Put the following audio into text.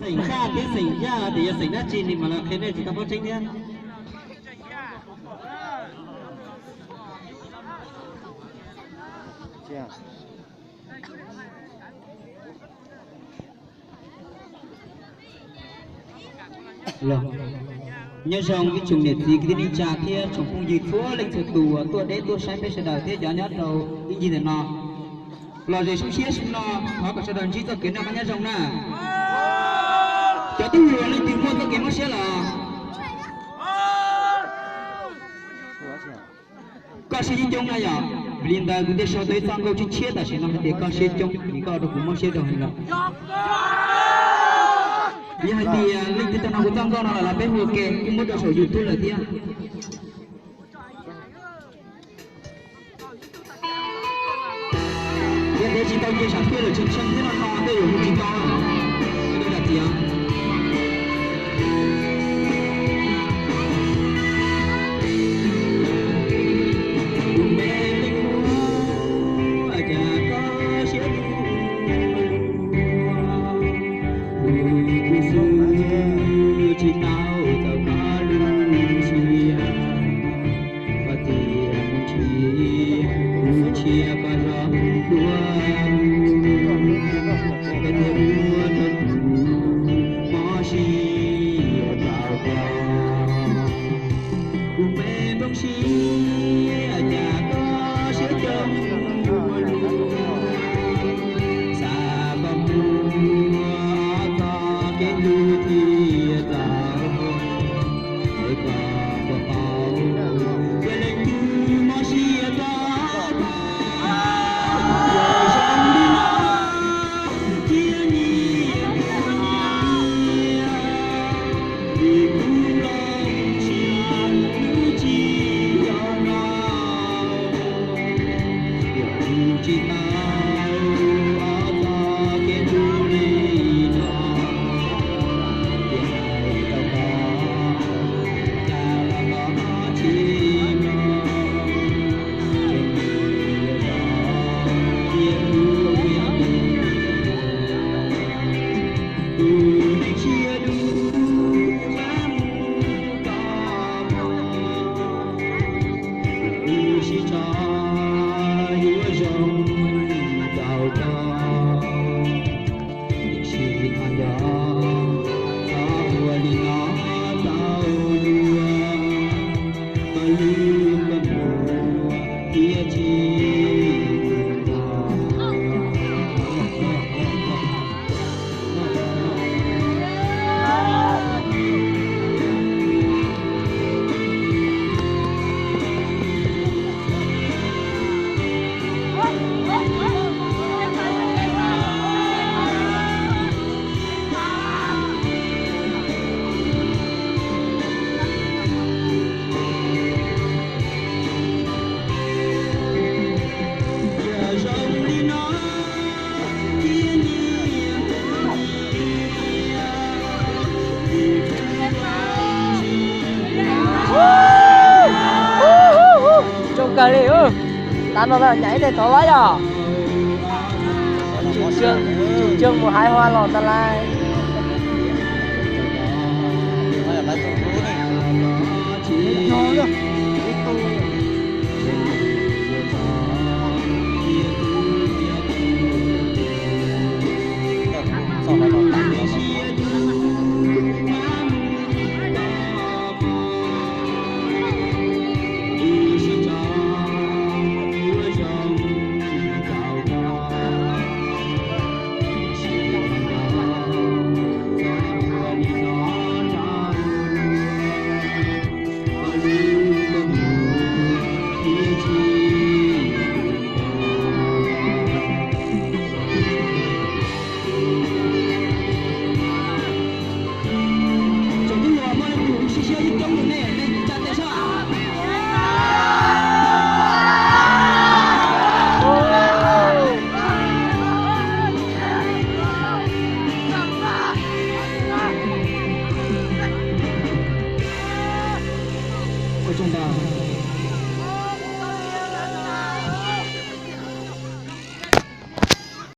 Xeem Yaj thiab Xeem Yaj tias yog xeem dab tsi ne mas los qhia nej tsis tau paub tseeb thiab. Nyob zoo ib tsoom niam txiv kwv tij neej tsa thiab tsoom phooj ywg txhua leej txhua tus uas tuaj deb tuaj saib peb sawv daws thiab cov nyob rau ib ncig ntawm no. Los ze sub siab sub no, thov kom sawv daws ntsib txoj kev noj qab nyob zoo na. Cov tub hluas leej twg muaj txoj kev mob siab los? Koj siab coob coob na yom, vim li ntawd kuv thiaj sau tau ib txoj nkauj tshiab tshiab tam sim no hais tias koj siab coob vim koj ua rau kuv mob siab rau heev lawm. Yog hais tias leej twg tau hnov kuv txoj nkauj no lawm los peb hu ua ke, kuj muab rau saum YouTube lawm thiab. Yog tias tsis tau nce sam thiaj lawm tshee tshee thiab no no tej yuav hu tsis tau. Tsis tau txawm koj lub siab, koj tias mus nrhiav, mus nrhiav koj zov dua, koj tias ua rau kuv mob siab rau koj. Kuv me nplooj siab, cas koj siab coob ua luaj, xav koj mus txog kev hlub thiaj txaus, es koj puas paub, yog leej twg mob siab rau koj, yog zoo li no thiaj nyiam kuv nyiam, vim kuv los tsis yog no. Yog tus tsis tau ob txoj kev hlub li no, tiam sis tau koj, cas los koj tsis mloog, tseem yuav txog tiam hlub yog tus tus neeg siab dub, xav mus koj mog. Kuv sib tso yuav zoo rau koj, tiam sis thov nco, txhob ua li no rau luag, koj hlub koj muag thiaj tsis mus txog. Zoo kawg li. Tav no nyam ib teg tod lawm yog. Tsum tseg mus hais hua los tas lais.